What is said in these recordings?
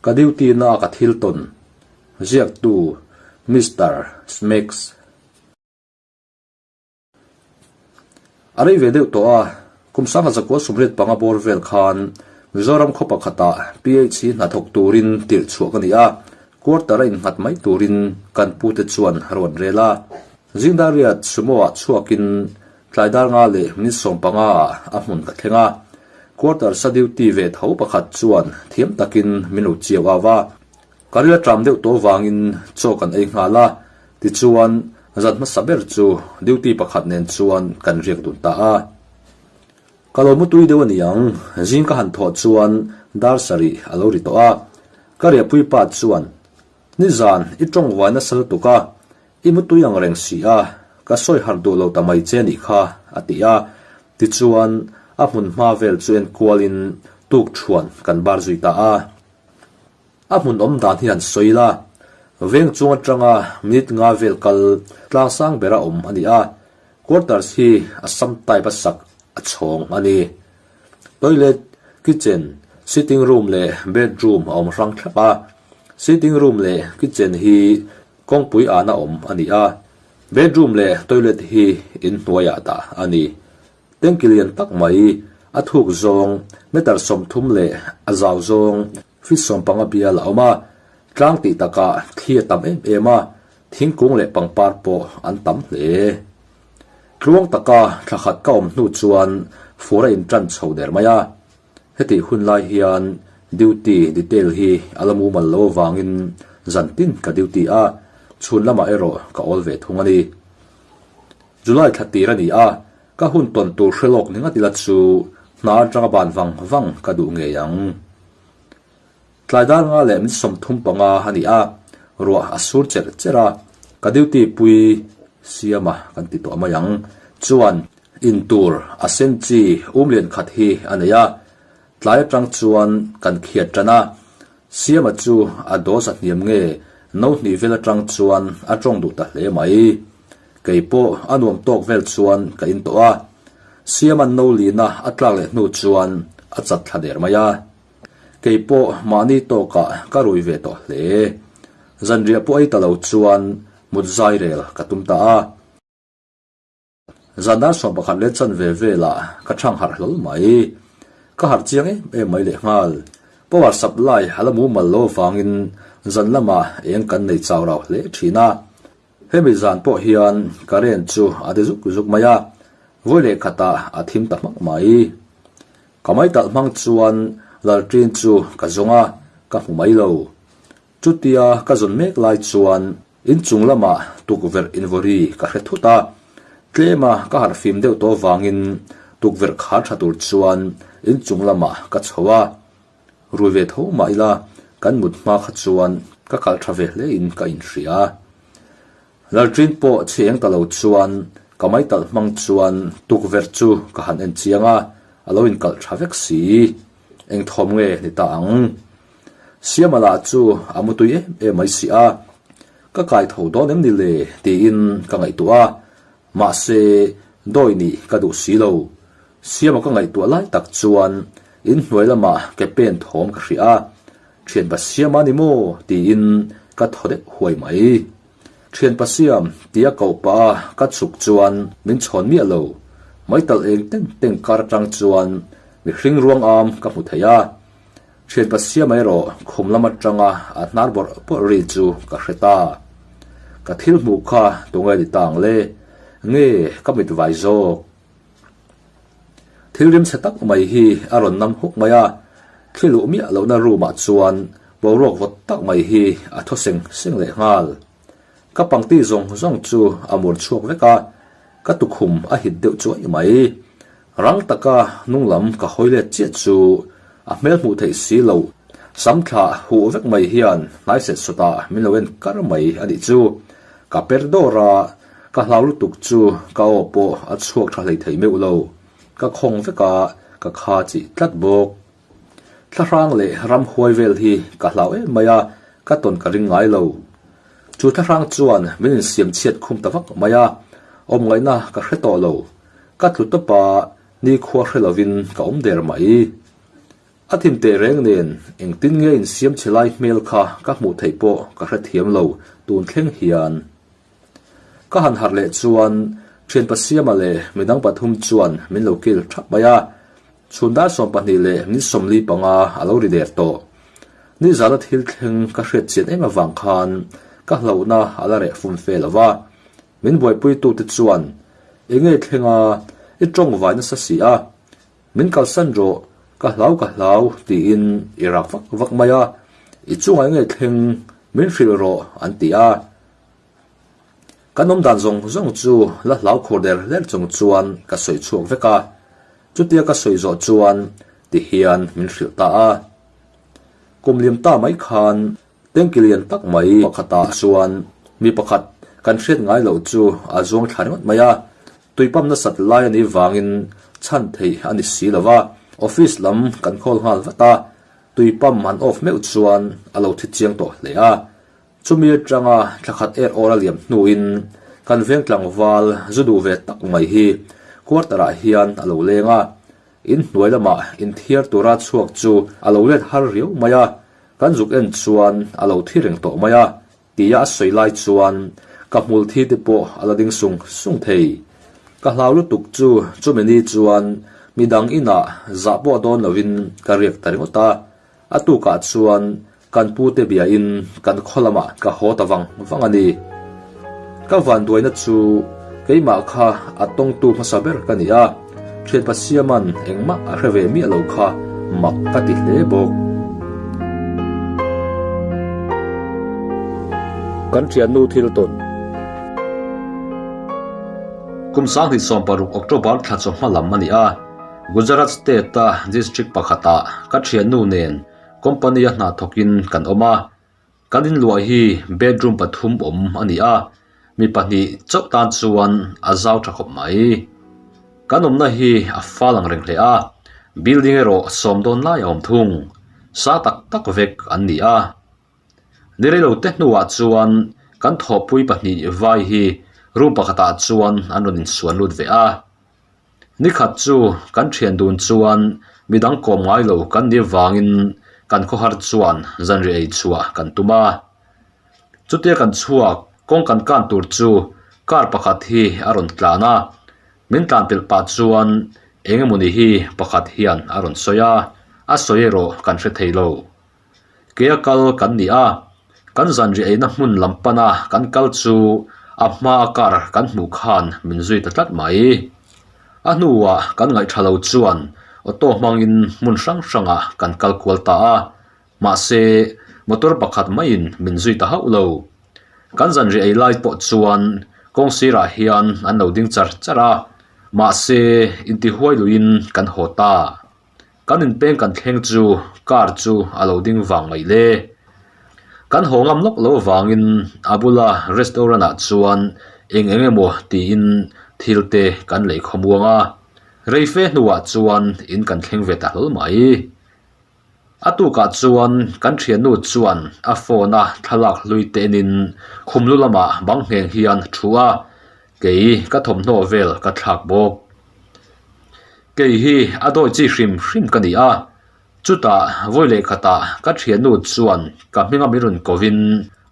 Ka duty na a ka thil tawn ziaktu Mister Smacks. A rei ve deuh tawh a, kum sangha zakua 85 bawr vel khan Mizoram khaw pakhatah PHC hnathawk turin tirh chhuah ka ni a, quarter a innghat mai turin kan pute chuan rawn rel a. Zingdariat sumo-ah chhuakin tlai dar nga leh minute 15 ah a hmun ka thleng a, quarter sa duty ve tho pakhat chuan thiam takin min lo chiau au a. Ka ril a tram deuh tawh vangin chaw kan ei nghal a, tichuan zan hmasa ber chu duty pakhat nen chuan kan riak dun ta a. Ka lo mutui deuh a ni ang, zing ka han thawh chuan dar sarih a lo ri tawh a. Ka riahpui pa chuan, Nizan i tawng vai nasa lutuk a, i mutui ang reng si a, ka sawi harh duh lo ta mai che nih kha, a ti a. Tichuan a hmun hma vel chu enkualin tuk thuan kan bar zui ta a. A hmun awm dan hi han sawi la, veng chung atanga minute nga vel kal tlang sang bera awm a ni a, quarters hi Assam type a sak a chhawng a ni. Toilet, kitchen, sitting room leh bedroom a awm hrang thlap a, sitting room leh kitchen hi kawngpui ana awm a ni a, bedroom leh toilet hi inhnuaiah dah a ni. Tanki lian tak mai, a thuk zawng meter 30 leh a zau zawng feet 15 bial a awm a, tlang tih takah thli a tam em em a, thingkung leh pangpar pawh an tam hle. Tluang taka thla khat ka awm hnu chuan fur a intan chho der mai a, hetih hun lai hian duty detail hi a la mumal lo avangin zan tin ka duty a, chhun lamah erawh ka awl ve thung a ni. July thla tir a ni a, ka hun tawn tur hre lawk ni ngat ila chu hna atanga ban vang vang ka duh ngei ang. Tlai dar nga leh min 35 a ni a, ruah a sur cherh cherh a, ka duty pui siama kan ti tawh mai ang chuan in tur a sen chi um lian khat hi a nei a, tlai atang chuan kan khiat tan a, siama chu a dawz a hniam nge no hnih vel atang chuan a tawng duh ta hle mai. Kei pawh a nuam tawk vel chuan ka in tawh a, Siaman no lina a tlak leh hnu chuan a chat thla der mai a. Kei pawh mahni tawkah ka rui ve tawh hle. Zanriah pawh ei ta lo chuan mut zai rel ka tum ta a. Zan dar 11 leh chan ve velah ka thang harh hlawl mai. Ka harh chiang em em mai lehnghal. Power supply a la mumal lo avangin zan lamah eng kan nei chau rau hle thin a. Hemi zan pawh hian current chu a ti zuk zuk mai a, vawi leh khatah a thim ta hmak mai. Ka mai talh hmang chuan lalṭin chu ka zawng a, ka hmu mai lo. Chutia ka zawn mek lai chuan inchung lamah tukverh invawri ka hre thut a, tlema ka harh fim deuh tawh vangin tukverh khar tha tur chuan inchung lamah ka chho a. Rui ve tho mah ila kan mut hma kha chuan ka kal tha ve hle in ka inhria. Lalṭin pawh chhe eng ta lo chuan ka maitalh hmang chuan tukverh chu ka han en chiang a, a lo inkalh tha vek si. Eng thawm nge ni ta ang? Siama lah chu a mutui em em mai si a, ka kai tho dawn em ni le tiin ka ngaihtuah a, mahse dawi nih ka duh si lo. Siama ka ngaihtuah lai tak chuan inhnuai lamah ke pen thawm ka hria a, Thianpa Siama ni maw? tiin ka thaw deuh huai mai. Thianpa Siam tia koh pah a ka chhuk chuan min chhawn miah lo. Maitalh eng teng teng kar atang chuan mihring ruang am ka hmu thei a. Thianpa Siama erawh khum lam atanga a hnar bawrh bawrh ri chu ka hre ta. Ka thil hmuh kha tunge ni ta ang le? Nge ka mit vai zawk? Thil rim chhe tak mai hi a rawn nam huk mai a, thli luh miah lohna room ah chuan boruak vawt tak mai hi a thaw seng seng leh nghal. Ka pangti zawng zawng chu a mur chhuak vek a, ka tukhum a hit deuh chuai mai. Rang taka hnung lam ka hawi let chiah chu a hmel hmuh theih si loh, sam thla huh vek mai hian hnai set sawtah min lo en kar mai a nih chu. Ka per dawr a, Ka hlau lutuk chu ka aw pawh a chhuak tha hlei thei meuh lo. Ka khawng vek a, ka kha chih tlat bawk. Thlahrang leh ramhuai vel hi ka hlau em mai a, ka tawn ka ring ngai lo. Chu thlahrang chuan min insiam chhiat khum ta vak mai a, awm ngaihna ka hre tawh lo. Ka tlu tawp a, nikhua hre lovin ka awm der mai. A thin teh reng nen engtin nge insiam chhe lai hmel kha ka hmuh theih pawh ka hrethiam lo tun thleng hian. Ka han harh leh chuan thianpa Siama leh midang pathum chuan min lo kil thap mai a, chhun dar 12 leh min 45 a lo ri der tawh. Nizana thil thleng ka hriat chian em avang khan ka hlauhna a la reh fum fe lo va, min buaipuitute chuan enge thlenga i tawng vai nasa si a, Min kalsan rawh, ka hlau ka hlau tiin i rak vak vak mai a, i chungah nge thleng min hrilh rawh an ti a. Kan awm dan zawng zawng chu la hlau khur der der chung chuan ka sawi chhuak vek a, chutia ka sawi zawh chuan ti hian min hrilh ta a. Kum liam ta mai khan Tanki lian tak mai pakhatah chuan mi pakhat kan hriat ngai loh chu a zuang thla ringawt mai a, tui pump nasat lai a nih vangin chhan theih a ni si lo va, office lam kan call nghal vat a, tui pump an off meuh chuan a lo thi chiang tawh hle a. Chumi atanga thla khat er awr a liam hnuin kan veng tlangval zu duh ve tak mai hi quarter ah hian a lo leng a, in hnuai lamah inthiar tura chhuak chu a lo let har riau mai a, Kan zuk en chuan a lo thi reng tawh mai a, tia a sawi lai chuan ka hmul thi te pawh a la ding sung sung thei. Ka hlau lutuk chu chumi ni chuan midang inah zah pawh dawn lovin ka riak ta ringawt a, a tukah chuan kan pute biain kan khaw lamah ka haw ta vang vang a ni. Ka vanduaina chu keimah kha a tawngtu hmasa ber ka ni a, thianpa Siama'n engmah a hre ve miah lo kha mak ka ti hle bawk. Kan thiannu thil tawn. Kum 2016 October thla chawhma lam a ni a, Gujarat state-a district pakhatah ka thiannu nen company-a hna thawkin kan awm a. Kan inluah hi bedroom pathum awm a ni a, mi pahnih chauh tan chuan a zau tha khawp mai. Kan awmna hi a fal ang reng hle a, building erawh sawm dawn lai a awm thung, sa tak tak vek an ni a. Ni reilo te hnuah chuan kan thawhpui pahnih vai hi room pakhatah chuan an rawn insuan lut ve a. Nikhat chu kan thian dun chuan midang kawm ngai lo kan nih vangin kan khawhar chuan zanriah ei chhuah kan tum a. Chutia kan chhuak kawng kan kan tur chu car pakhat hi a rawn tlan a, min tlan pelh pah chuan eng emawni hi pakhat hian a rawn sawi a, a sawi erawh kan hre thei lo. Kea kal kan ni a, kan zanriah eina hmun lam pana kan kal chu a hmaa car kan hmuh khan min zui ta tlat mai. A hnuah kan ngaihṭha lo chuan auto hmangin hmun hrang hrangah kan kal kual ta a, mahse motor pakhat maiin min zui ta hauh lo. Kan zanriah ei lai pawh chuan kawng sirah hian an lo ding char char a, mahse intihuai luiin kan haw ta. Kan inpeng kan thleng chu car chu a lo ding vang mai le. Kan haw ngam lawk lo avangin a bula restaurant ah chuan eng eng emaw tiin thil te kan lei khawmuang a, rei fe hnuah chuan in kan thleng ve ta hlawl mai. A tukah chuan kan thiannu chuan a phone a thlalak hlui te enin khum lu lamah bang ngheng hian a thu a, Kei ka thawmhnaw vel ka thlak bawk. Kei hi a dawi chi hrim hrim ka ni a, chutah vawi leh khatah ka thiannu chuan ka hminga min rawn kovin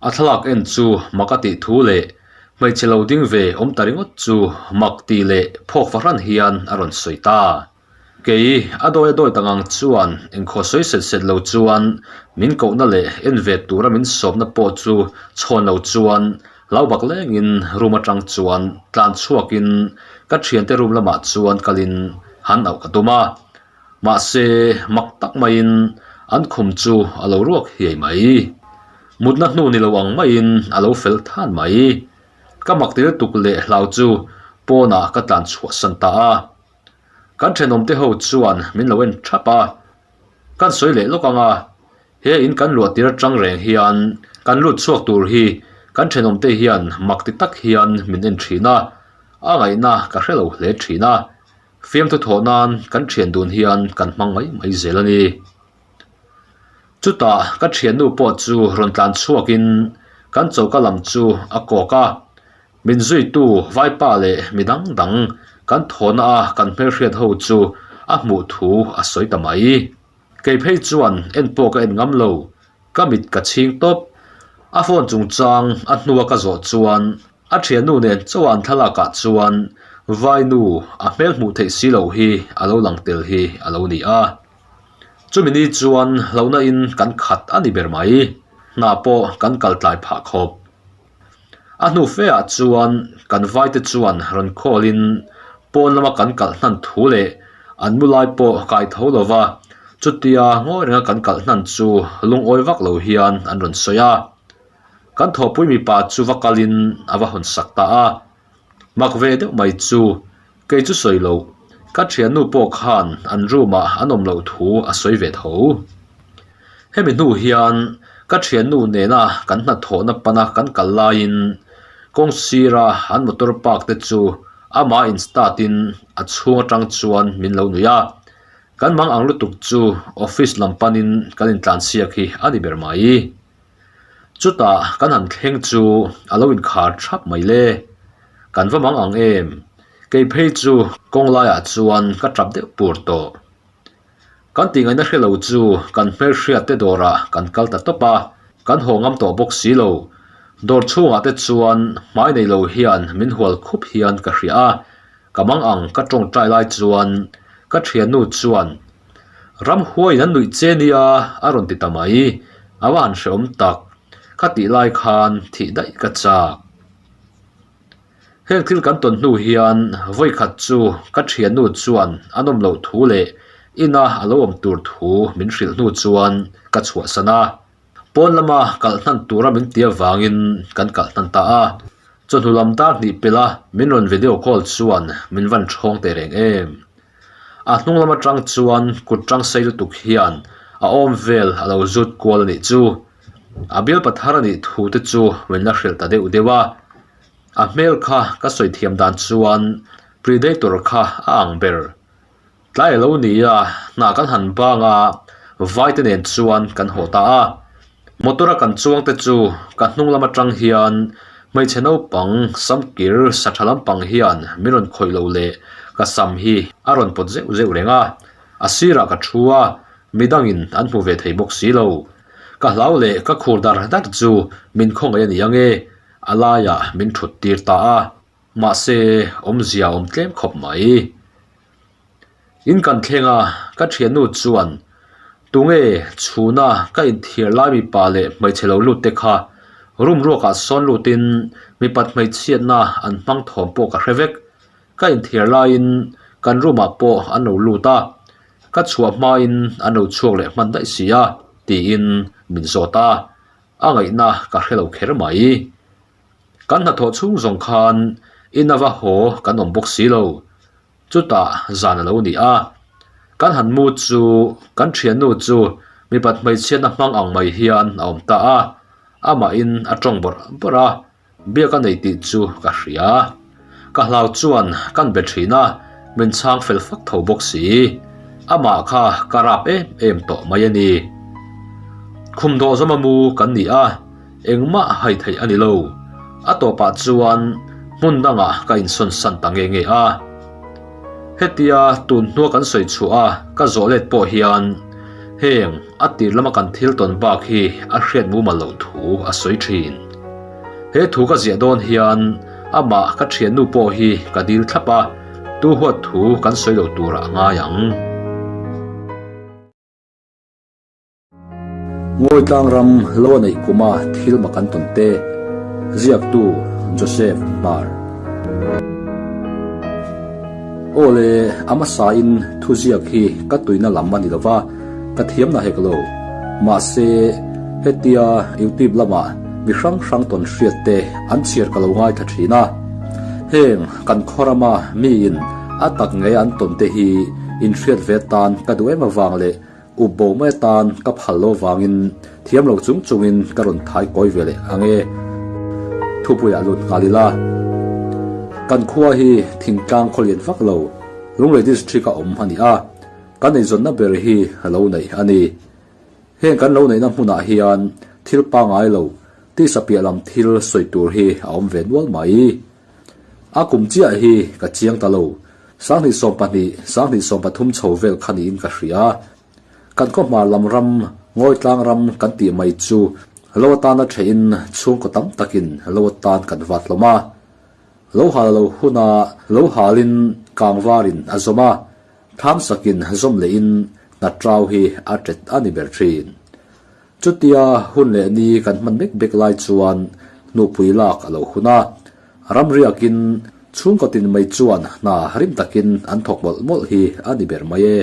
a thlalak en chu mak a tih thu leh hmeichhe lo ding ve awm ta ringawt chu mak tih leh phawk fahran hian a rawn sawi ta. Kei a dawi a dawi ta ngang chuan engkhaw sawi set set lo chuan min kohna leh en ve tura min sawmna pawh chu chhawn lo chuan hlau bak lengin room atang chuan tlan chhuakin ka thiante room lamah chuan kalin han auh ka tum a. Mahse mak tak maiin an khum chu a lo ruak hiai mai. Mutna hnu ni lo ang maiin a lo fel than mai. Ka mak ti lutuk leh hlau chu pawnah ka tlan chhuahsan ta a. Kan thenawmte ho chuan min lo en thap a, kan sawi leh lawk ang a, he in kan luah tir atang reng hian kan lut chhuak tur hi kan thenawmte hian mak ti tak hian min en thin a, a ngaihna ka hre lo hle thin a, fiamthu thawh nan kan thian dun hian kan hmang mai mai zel a ni. Chutah ka thiannu pawh chu rawn tlan chhuakin kan choka lam chu a kawk a, Min zuitu vaipa leh mi dang dang kan thawhna a kan hmelhriat ho chu a hmuh thu a sawi ta mai. Kei phei chuan en pawh ka en ngam lo, ka mit ka chhing tawp. A phone chungchang a hnua ka zawh chuan a thiannu nen chauha an thlalak ah chuan vainu a hmel hmuh theih si loh hi a lo lang tel hi a lo ni a. Chumi ni chuan hlauhna in kan khat a ni ber mai, hna pawh kan kal tlai phah khawp. A hnu fe ah chuan kan vaite chuan rawn call in pawn lama kan kalh hnan thu leh an mu lai pawh kai tho lo va, chutia ngawi renga kan kalh hnan chu lungawi vak lo hian an rawn sawi a. Kan thawhpui mipa chu va kalin a va hawn sak ta a. Mak ve deuh mai chu kei chu sawi loh, ka thiannu pawh khan an room ah an awm loh thu a sawi ve tho. Hemi hnu hian ka thiannu nena kan hnathawhna pana kan kal laiin kawng sira an motor park te chu amah in start in a chhung atang chuan min lo nuih a. Kan mang ang lutuk chu office lam panin kan intlansiak hi a ni ber mai. Chutah kan han thleng chu a lo inkhar thap mai le. Kan va mang ang em? Kei phei chu kawng laiah chuan ka tap deuh pur tawh. Kan tih ngaihna hre lo chu kan hmelhriat te dawrah kan kal ta tawp a, kan haw ngam tawh bawk si lo. Dawr chhungah te chuan hmai nei lo hian min hual khup hian ka hria a, ka mang ang ka tawngtai lai chuan ka thiannu chuan Ramhuaiin an nuih che nia a rawn ti ta mai, a va han hrehawm tak, ka tih lai khan thih daih ka chak. Heng thil kan tawn hnu hian vawi khat chu ka thiannu chuan a nawm loh thu leh ina a lo awm tur thu min hrilh hnu chuan ka chhuahsan a. Pawn lama kalh hnan tura min ti avangin kan kalh hnan ta a. Chawhnu lam dar hnih pelh a min rawn video call chuan min van ṭhawng teh reng em. A hnung lam aṭang chuan kut ṭang sei lutuk hian a awm vel a lo zut kual a nih chu. A bialpa thar a nih thu te chu min la hrilh ta deuh deuh a. A hmel kha ka sawi thiam dan chuan Predator kha a ang ber. Tlai a lo ni a, hna kan han bang a, vaite nen chuan kan haw ta a. Motor a kan chuang te chu ka hnung lam atang hian hmeichhe naupang sam kir sa tha lampang hian min rawn khawih lo leh ka sam hi a rawn pawt zeuh zeuh reng a. A sirah ka thu a, midangin an hmu ve thei bawk si lo. Ka hlau leh ka khur dar dar chu min khawngaih a ni ang e, a laiah min thut tir ta a. Mahse, awmzia a awm tlem khawp mai. In kan thleng a, ka thiannu chuan, Tunge chhuna ka inthiar lai mipa leh hmeichhe lo lut te kha room ruakah sawn lutin mipat hmeichhiatna an hmang thawm pawh ka hre vek. Ka inthiar laiin kan room ah pawh an lo lut a, ka chhuah hmain an lo chhuak leh hman daih si a, tiin min zawt a, a ngaihna ka hre lo kher mai. Kan hnathawh chhung zawng khan in a va haw kan awm bawk si lo. Chutah zan a lo ni a, kan han mu chu kan thiannu chu mipat hmeichhiatna hmang ang mai hian a awm ta a, amahin a tawng bawrh bawrh a, biak a nei tih chu ka hria. Ka hlau chuan kan be thin a, min chhang fel fak tho bawk si. Amah kha ka rap em em tawh mai a ni. Khum dawh zawma mu kan ni a. Engmah hai theih a ni lo. A tawpah chuan hmun dangah ka insawn san ta nge nge a. Hetia tun hnua kan sawi chhuah a ka zawh let pawh hian heng a tir lama kan thil tawn bak hi a hriat mumal loh thu a sawi thin. He thu ka ziah dawn hian amah ka thiannu pawh hi ka dil thlap a, tu huat thu kan sawi lo turah a ngai ang. Ngawi tlang ram lo a neih kuma thil mak an tawn te, ziaktu Joseph Hmar. Aw le, a hmasain thuziak hi ka tuina lam a ni lo va, ka thiam na hek lo. Mahse, hetia YouTube lamah mi hrang hrang tawn hriat te an chhiar ka lo ngaithla thin a. Heng kan khaw rama miin a tak ngei an tawn te hi inhriat ve tan ka duh em avang leh Up bo mai atan ka phal lo vangin thiam lo chung chungin ka rawn thai kawi ve leh ang e. Thupuiah lut nghal ila. Kan khua hi thingtlang khaw lian vak lo, Lunglei District a awm a ni a, kan eizawnna ber hi lo neih a ni. Heng kan lo neihna hmunah hian thil pangngai lo, tisa piah lam thil sawi tur hi a awm ve nual mai. A kum chiah hi ka chiang ta lo. 2012, 2013 chho vel kha niin ka hria. Kan khaw hmar lam ram, Ngawitlang ram kan tih mai chu lo atana thehin chhungkaw tam takin lo atan kan vat hlawm a. Lo hal lo huna lo halin kangvarin a zawm a, thlamsakin zawm lehin hnatrau hi a tet a ni ber thin. Chutia hun leh ni kan hman bek bek lai chuan hnupui lak a lo hun a, ram riakin chhungkaw tin mai chuan hna rim takin an thawk mawlh mawlh hi a ni ber mai e.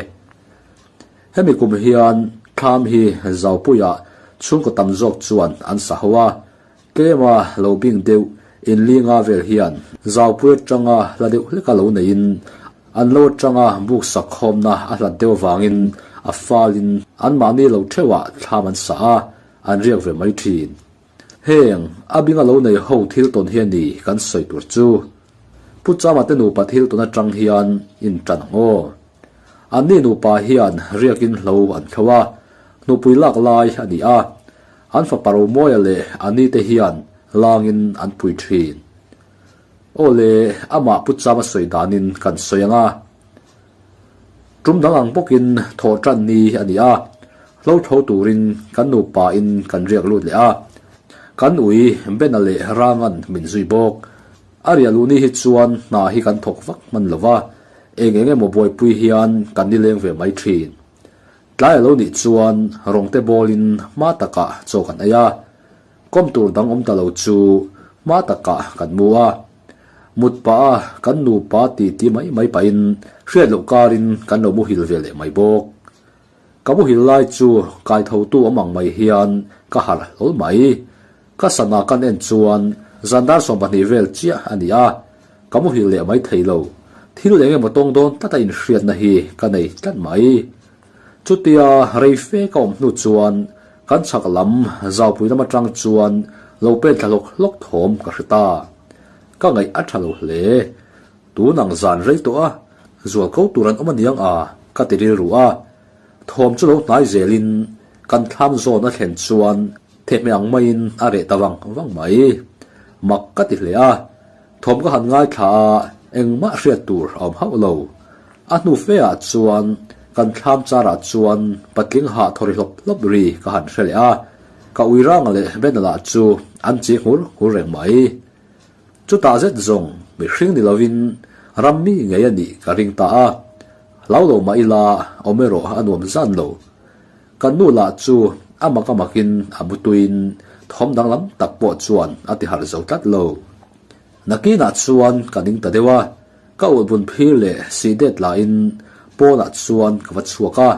Hemi kum hian thlam hi Zaupuiah chhungkaw tam zawk chuan an sa ho a, tlema lo bing deuh inlinga vel hian Zaupui atanga hla deuh hleka lo neiin an lo atanga buk sak khawmna a hlat deuh avangin a falin anmahni lo theuhah thlam an sa a, an riak ve mai thin. Heng a binga lo nei ho thil tawn hi a ni kan sawi tur chu. Pu Chama te nupa thil tawn atang hian intan ang aw. Anni nupa hian riakin hlo an thlo a, hnupui lak lai a ni a, an fapa Romawia leh Ani te hian langin an pui thin. Aw le, amah Pu Chama sawi danin kan sawi ang a. Tum dang ang bawkin thawh tan ni a ni a, hlo tho turin kan nupa in kan riak lut leh a, kan ui Bena leh Rangan min zui bawk. A riah luh ni hi chuan hna hi kan thawk vak hman lo va, eng eng emaw buaipui hian kan nileng ve mai thin. Tlai a lo nih chuan rawngte bawlin hma takah chaw kan ei a, kawm tur dang awm ta lo chu hma takah kan mu a. Mut pah a kan nupa ti ti mai mai pahin hriat loh karin kan lo muhil ve leh mai bawk. Ka muhil lai chu kaithotu awm ang mai hian ka harh hlawl mai. Ka sana kan en chuan zan dar 12 vel chiah a ni a, ka muhil leh mai thei lo. Thil eng emaw tawng dawn tlat a inhriatna hi ka nei tlat mai. Chutia rei fe ka awm hnu chuan kan chhak lam zaupui lam atang chuan lo pen thla hlawk hlawk thawm ka hre ta. Ka ngaih a tha lo hle. Tun ang zan rei tawh a, zual ko tur an awm aniang a, ka ti rilru a. Thawm chu lo hnai zelin kan thlam zawn a thlen chuan thehmeh ang maiin a reh ta vang vang mai. Mak ka ti hle a, thawm ka han ngaithla a, engmah hriat tur a awm hauh lo. A hnu fe ah chuan kan thlam char ah chuan patling hah thaw ri hlawp hlawp ri ka han hre leh a, ka uiranga leh Benala chu an chi nghur nghur reng mai. Chutah zet zawng mihring ni lovin ram mi ngei a nih ka ring ta a, hlau lo mah ila awm erawh a nuam zan lo. Kan nu lah chu a mak a makin a mutuiin thawm danglam tak pawh chuan a ti harh zo tlat lo. Nakinah chuan ka ning ta deuh a, ka ulhbun phir leh sih det lahin pawnah chuan ka va chhuak a,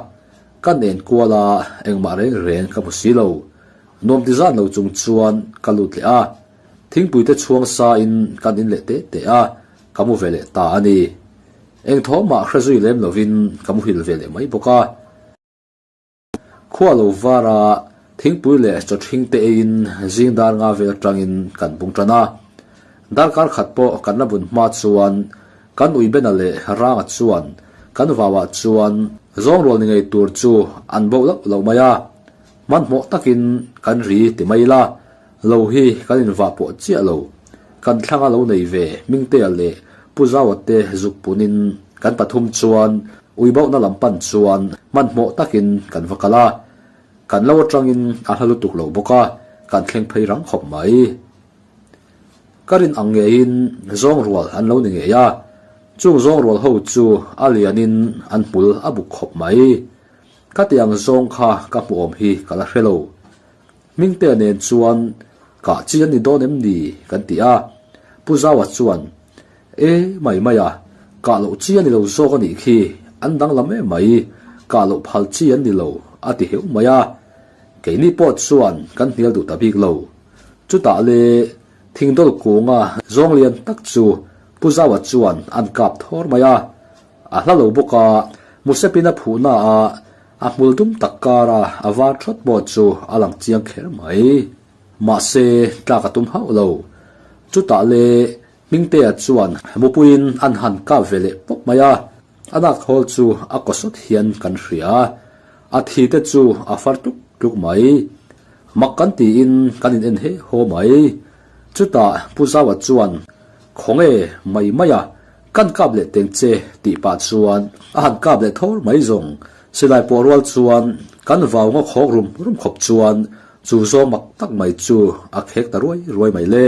ka nen kual a engmah reng reng ka hmu si lo. Nuam ti zan lo chung chuan ka lut leh a. Thingpui te chhuang sa in kan in leh teh teh a, ka mu ve leh ta a ni. Eng thaw mah hre zui lem lovin ka muhil ve leh mai bawk a. Khua lo var a, thingpui leh chawthing te eiin zing dar nga vel atangin kan bung tan a. Darkar khat pawh kan la bun hma chuan kan Uibena leh Ranga chuan kan vauah chuan zawngrual ni ngei tur chu an bo loh loh mai a. Hmanhmawh takin kan ri ti mai ila. Lo hi kan invah pawh chiah lo. Kan thlanga lo nei ve Hmingtea leh Pu Zaua te zuk punin kan pathum chuan uibauhna lam pan chuan hmanhmawh takin kan va kal a. Kan lo atangin a hla lutuk lo bawk a, kan thleng phei rang khawp mai. Ka rin ang ngeiin zawng rual an lo ni ngei a, chung zawng rual ho chu a lianin an hmul a buk khawp mai. Ka ti ang zawng kha ka hmuh awm hi ka la hre lo. Hmingtea nen chuan kah chi an ni dawn em ni? kan ti a. Pu Zaua chuan, E, mai mai a, kah loh chi a ni lo zawk a nih khi, an danglam em mai, kah loh phal chi an ni lo, a ti heuh mai a. Keini pawh chuan kan hnial duh ta bik lo. Chutah le thingdawl kunga zawng lian tak chu Pu Zaua chuan an kap thawr mai a. A hla lo bawk a, Musepin a phuhna a A hmul dum tak kara a var thawt pawh chu a lang chiang kher mai. Mahse, tlak a tum hauh lo. Chutah le Hmingtea chuan mupuiin an han kap ve leh pawp mai a, a nak hawl chu a kaw sawt hian kan hria. A thi te chu a far tluk tluk mai. Mak kan tiin kan in en he haw mai. Chutah Pu Zaua chuan, Khawnge mai mai a, Kan kap leh teng che tih pah chuan a han kap leh thawr mai zawng. Silai pawh rual chuan Kan vau ngaw khawk rum rum khawp chuan chu zawng mak tak mai chu a khek ta ruai ruai mai le.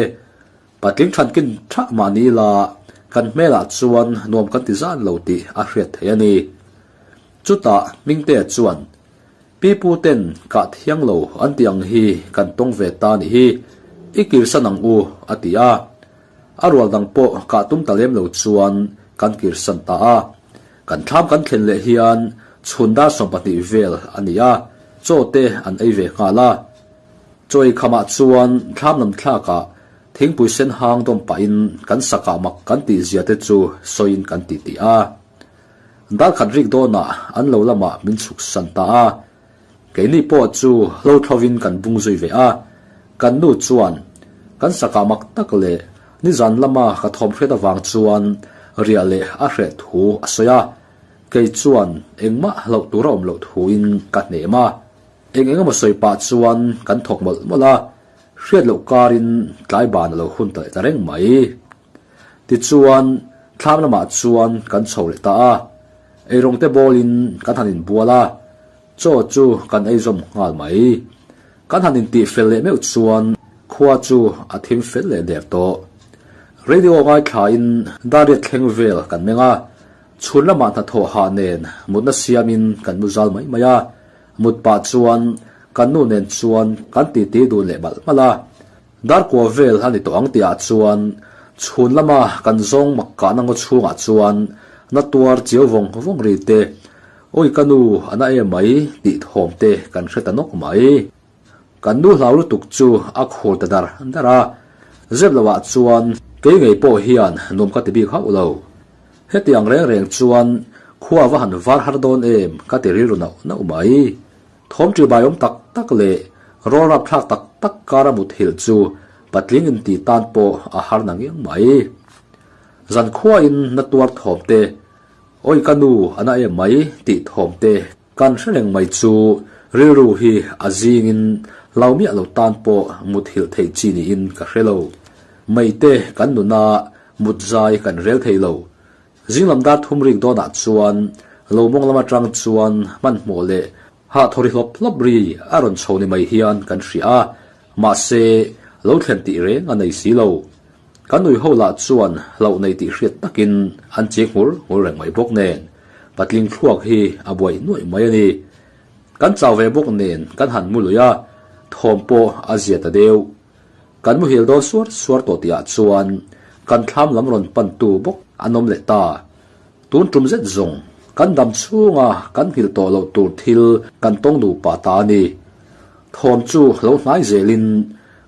Patling thankin thah mah ni ila kan hmelah chuan nuam kan ti zan lo tih a hriat theih a ni. Chutah Hmingtea chuan, Pipu ten kah thiang lo an tih ang hi kan tawng ve ta nih hi, i kirsan ang u a ti a. A rual dang pawh kah tum ta lem lo chuan kan kirsan ta a. Kan thlam kan thlen leh hian chhun dar 12 vel a ni a, chaw te an ei ve nghal a. Chaw ei khamah chuan thlam lam thlakah thingpui sen hang dawm pahin kan sakah mak kan tih zia te chu sawiin kan ti tih a. Dar khat rik dawnah an lo lamah min chhuk san ta a. Keini pawh chu hlo thlovin kan bung zui ve a. Kan nu chuan kan sakah mak tak leh nizan lama ka thawm hriat avang chuan riah leh a hreh thu a sawi a. Kei chuan engmah hlauh tur a awm loh thuin ka hnem a. Eng eng emaw sawi pah chuan kan thawk mawlh mawlh a, hriat loh karin tlai ban a lo hun ta leh ta reng mai. Tichuan, thlam lamah chuan kan chho leh ta a, eirawng te bawlin kan han inbual a, chaw chu kan ei zawm nghal mai. Kan han intih fel leh meuh chuan khua chu a thim fel leh der tawh. Radio ngaithlain Dariat thleng vel kan meng a, chhun lamah hnathawh hah nen mutna siamin kan mu zal mai mai a, Mut pah chuan kan nu nen chuan kan titi dun leh malh malh a. Darkua vel a ni tawh ang tihah chuan chhun lama kan zawng mak kahna ngaw chhungah chuan na tuar chiau vawng vawng ri te, Awi ka nu a na em mai tih thawm te kan hre ta nawk mai. Kan nu hlau lutuk chu a khur ta dar dar a. Zep lohah chuan kei ngei pawh hian nuam ka ti bik hauh lo. Hetiang reng reng chuan khua va han var har dawn em ka ti rilru nauh nauh mai. Thawm ṭibai awm tak tak leh rawl rapthlak tak tak kara muthilh chu patling inti tan pawh a har na ngiang mai. Zankhuain na tuar thawm te, Awi ka nu a na em mai tih thawm te kan hre reng mai chu rilru hi a zingin hlau miah lo tan pawh muthilh theih chi niin ka hre lo. Meite kan nuna mut zai kan rel thei lo. Zinglam dar thum rik dawnah chuan lo mawng lam atang chuan hmanhmawh leh hah thaw ri hlawp hlawp ri a rawn chho ni mai hian kan hria a, mahse lo thlen tih reng a nei si lo. Kan nui ho lah chuan hlauh nei tih hriat takin an che nghur nghur reng mai bawk nen patling thluak hi a buai nuaih mai a ni. Kan chau ve bawk nen kan han mu lui a, thawm pawh a zia ta deuh. Kan muhil dawn suar suar tawh tihah chuan kan thlam lam rawn pantu bawk an awm leh ta. Tun tum zet zawng kan dam chhunga kan nghilh tawh loh tur thil kan tawng nupa ta a ni. Thawm chu lo hnai zelin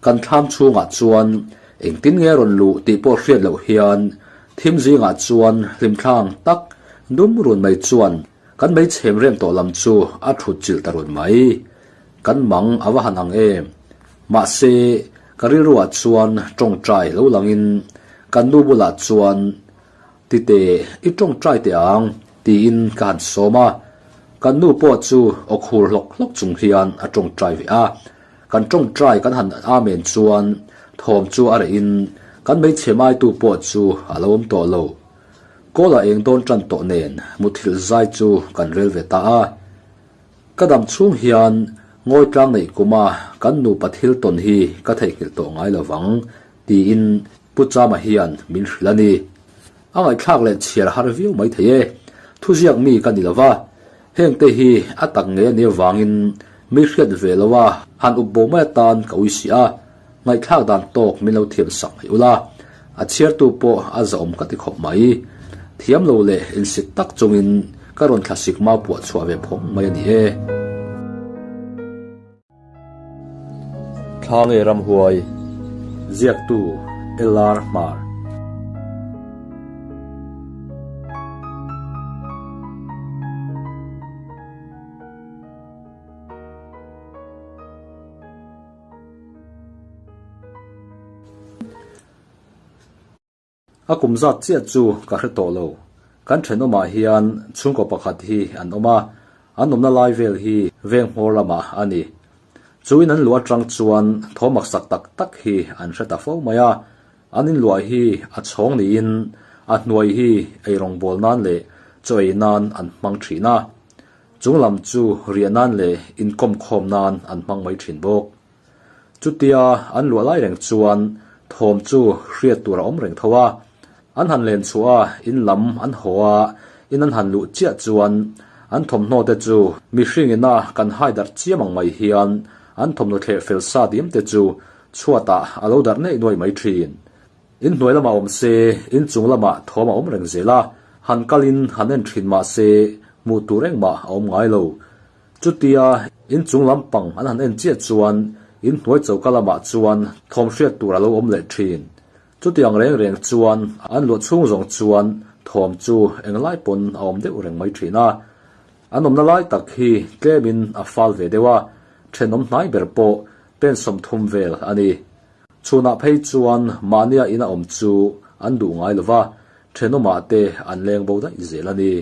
kan thlam chhungah chuan engtin nge rawn luh tih pawh hriat loh hian thim zingah chuan hlimthlang tak dum run mai chuan kan meichhem rem tawh lam chu a thut chilh ta run mai. Kan mang a va han ang em? Mahse, ka rilruah chuan tawngtai lo langin kan nu bulah chuan, Tite, i tawngtai teh ang, tiin ka han sawm a. Kan nu pawh chu aw khur hlawk hlawk chung hian a tawngtai ve a. Kan tawngtai kan han amen chuan thawm chu a rehin kan hmeichhe maitu pawh chu a lo awm tawh lo. Kawl a eng dawn tan tawh nen muthilh zai chu kan rel ve ta a. Ka dam chhung hian ngawi tlang neih kuma kan nupa thil tawn hi ka theihnghilh tawh ngai lo vang, tiin Pu Chama hian min hrilh a ni. A ngaihthlak leh chhiar har viau mai thei e. Thuziak mi ka ni lo va, hengte hi a tak ngei a nih avangin mi hriat ve lo a han up bo mai atan ka ui si a. Ngaihthlak dan tawk min lo thiam sak mai ula, a chhiartu pawh a zahawm ka ti khawp mai. Thiam lo leh insit tak chungin ka rawn thlasik mau puah chhuah ve phawng mai a ni e. Thla nge ramhuai, ziaktu LR Hmar. A kum zat chiah chu ka hre tawh lo. Kan thenawmah hian chhungkaw pakhat hi an awm a, an awmna lai vel hi veng hmawr lamah a ni. Chu in an luah atang chuan thaw maksak tak tak hi an hre ta fo mai a, an inluah hi a chhawng niin a hnuai hi eirawngbawl nan leh chaw ei nan an hmang thin a. Chung lam chu riah nan leh inkawm khawm nan an hmang mai thin bawk. Chutia an luah lai reng chuan thawm chu hriat tur a awm reng tho a. An han len chhuah a, in lam an haw a, in an han luh chiah chuan an thawmhnaw te chu mihring ina kan hai darh chiam ang mai hian an thawmhnaw thleh fel sa diam te chu chhuatah a lo darh neih nuaih mai thin. In hnuai lamah awm se, in chung lamah thawm a awm reng zel a, han kalin han en thin mah se hmuh tur engmah a awm ngai lo. Chutia in chung lampang an han en chiah chuan in hnuai choka lamah chuan thawm hriat tur a lo awm leh thin. Chutiang reng reng chuan an luah chhung zawng chuan thawm chu englai pawn a awm deuh reng mai thin a. An awmna lai tak hi tlemin a fal ve deuh a, thenawm hnai ber pawh pen 30 vel a ni. Chhunah phei chuan mahnia ina awm chu an duh ngai lo va, thenawmah te an leng bo daih zel a ni.